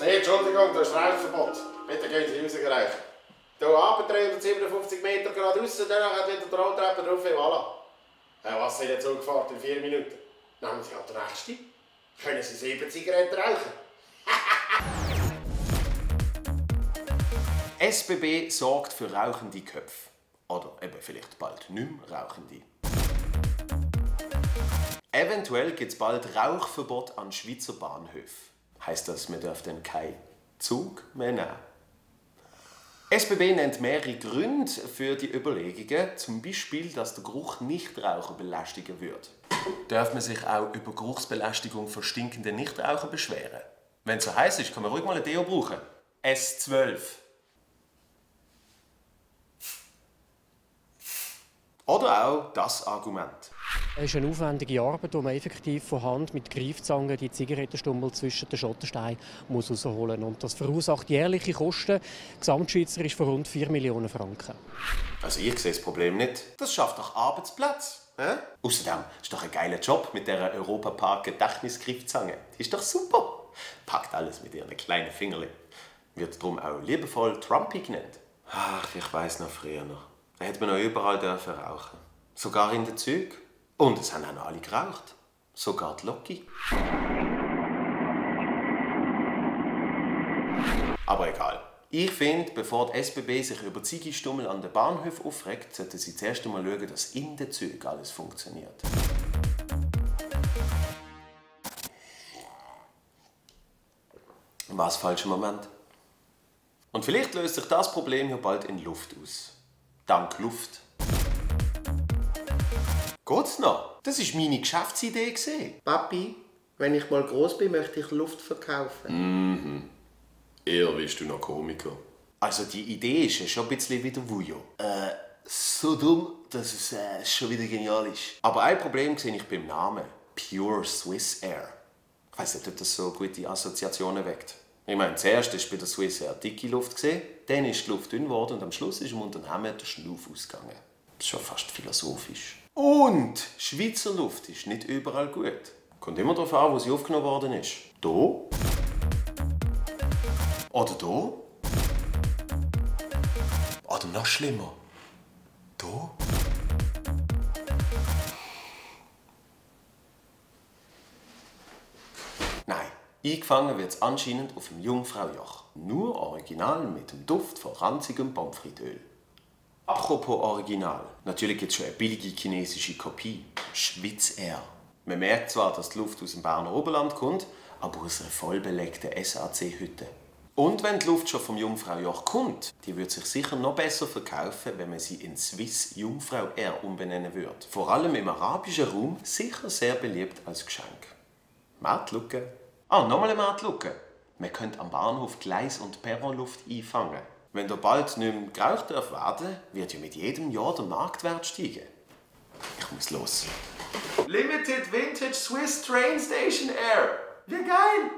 Nee, Entschuldigung, das ist Rauchverbot. Bitte gehen Sie raus rauchen. Hier runter 357 Meter geradeaus, dann hat wieder die Rolltreppe drauf, et voilà. Was sind jetzt Zugfahrt in 4 Minuten? Nehmen Sie halt den nächsten. Können Sie 7 Zigaretten rauchen? SBB sorgt für rauchende Köpfe. Oder eben vielleicht bald nicht mehr rauchende. Eventuell gibt es bald Rauchverbot an Schweizer Bahnhöfen. Heisst das, wir dürfen keinen Zug mehr nehmen? SBB nennt mehrere Gründe für die Überlegungen, zum Beispiel, dass der Geruch Nichtraucher belästigen würde. Darf man sich auch über Geruchsbelästigung von stinkenden Nichtrauchern beschweren? Wenn es so heiß ist, kann man ruhig mal ein Deo brauchen. S12. Oder auch das Argument. Es ist eine aufwendige Arbeit, wo man effektiv von Hand mit Greifzange die Zigarettenstummel zwischen den Schottensteinen rausholen muss. Und das verursacht jährliche Kosten, gesamtschweizerisch von rund 4 Millionen Franken. Also ich sehe das Problem nicht. Das schafft doch Arbeitsplatz. Außerdem ist doch ein geiler Job mit dieser Europapark-Gedächtnisgreifzange. Die ist doch super. Packt alles mit ihren kleinen Fingerchen. Wird darum auch liebevoll Trumpy genannt. Ach, ich weiss noch früher noch. Da hätte man noch überall dürfen rauchen. Sogar in den Zügen. Und es haben auch noch alle geraucht. Sogar die Loki. Aber egal. Ich finde, bevor die SBB sich über Ziggy-Stummel an den Bahnhöfen aufregt, sollten sie zuerst einmal schauen, dass in den Zügen alles funktioniert. Was falscher Moment? Und vielleicht löst sich das Problem ja bald in Luft aus. Dank Luft. Geht's noch? Das war meine Geschäftsidee. Papi, wenn ich mal groß bin, möchte ich Luft verkaufen. Eher bist du noch Komiker. Also die Idee ist ja schon ein bisschen wie der Vujo. So dumm, dass es schon wieder genial ist. Aber ein Problem sehe ich beim Namen. Pure Swiss Air. Ich weiss nicht, ob das so gute Assoziationen weckt. Ich meine, zuerst war bei der Swiss Air dicke Luft, dann ist die Luft dünn geworden und am Schluss ist im Unternehmen der Schnuff ausgegangen. Das ist schon fast philosophisch. Und Schweizer Luft ist nicht überall gut. Kommt immer darauf an, wo sie aufgenommen worden ist. Hier? Oder hier? Oder noch schlimmer. Hier? Nein, eingefangen wird es anscheinend auf dem Jungfraujoch. Nur original mit dem Duft von ranzigem Pommes frites-Öl. Apropos Original. Natürlich gibt es schon eine billige chinesische Kopie. Schweiz Air. Man merkt zwar, dass die Luft aus dem Berner Oberland kommt, aber aus einer vollbelegten SAC-Hütte. Und wenn die Luft schon vom Jungfraujoch kommt, die würde sich sicher noch besser verkaufen, wenn man sie in Swiss Jungfrau Air umbenennen würde. Vor allem im arabischen Raum sicher sehr beliebt als Geschenk. Marktlucke. Nochmal eine Marktlucke. Man könnte am Bahnhof Gleis- und Perronluft einfangen. Wenn da bald nicht mehr geraucht werden darf, wird ja mit jedem Jahr der Marktwert steigen. Ich muss los. Limited Vintage Swiss Train Station Air. Wie geil!